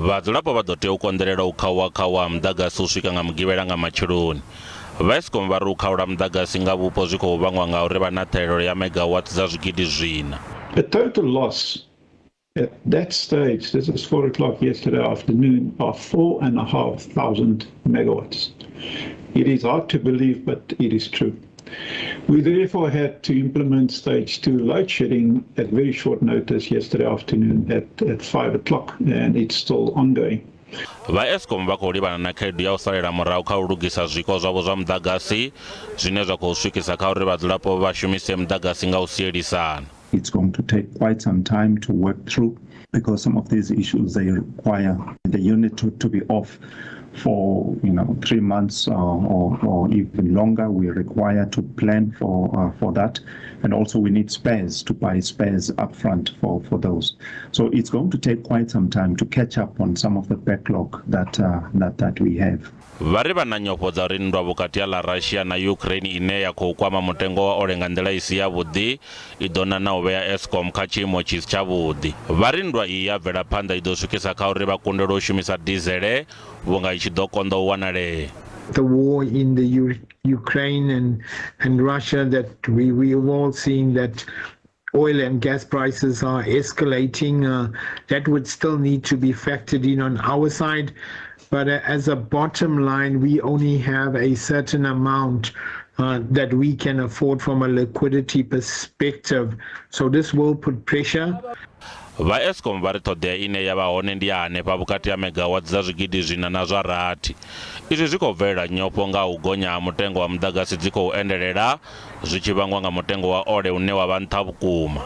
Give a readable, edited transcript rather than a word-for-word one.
Vhadzulapo vha ḓo tea u konḓelela u khauwa khauwa ha muḓagasi u swika nga Mugivhela nga matsheloni. Vha Eskom vha ri u khaula muḓagasi nga vhupo zwi khou vhangwa nga uri vha na ṱhahelelo ya megawatts dza zwigidi zwiṋa. A total loss at that stage, this is 4 o'clock yesterday afternoon, of 4,500 megawatts. It is hard to believe, but it is true. We therefore had to implement stage 2 load shedding at very short notice yesterday afternoon at 5 o'clock, and it's still ongoing. Vha Eskom vha khou livhana na khaedu ya u salela murahu kha u lugisa zwiko zwavho zwa muḓagasi, zwine zwa khou swikisa kha uri vhadzulapo vha shumise muḓagasi nga u sielisana. It's going to take quite some time to work through because some of these issues, they require the unit to be off for 3 months or even longer. We require to plan for that, and also we need spares, to buy spares upfront for those. So it's going to take quite some time to catch up on some of the backlog that we have. Vha ri vha na nyofho dza uri nndwa vhukati ha ḽa Russia na Ukraine, ine ya khou kwama mutengo wa ole nga nḓila i si yavhuḓi, i ḓo na u vhea Eskom kha tshiimo tshi si tshavhuḓi. Vha ri nndwa iyi ya bvela phanḓa i ḓo swikisa kha uri vha kundelwe u shumisa dizele, vhunga i tshi ḓo konḓa u wanalea. The war in the Ukraine and Russia, that we have all seen that oil and gas prices are escalating. That would still need to be factored in on our side. But as a bottom line, we only have a certain amount that we can afford from a liquidity perspective. So this will put pressure. Vha Eskom vha ri ṱhoḓea ine ya vha hone ndi ya hanefha vhukati ha megawatts dza 4,000 na zwa rathi. Izwi zwi khou bvelela nyofho nga u gonya ha mutengo wa muḓagasi dzi khou endelela, zwi tshi vhangwa nga mutengo wa ole une wa vha nṱha vhukuma.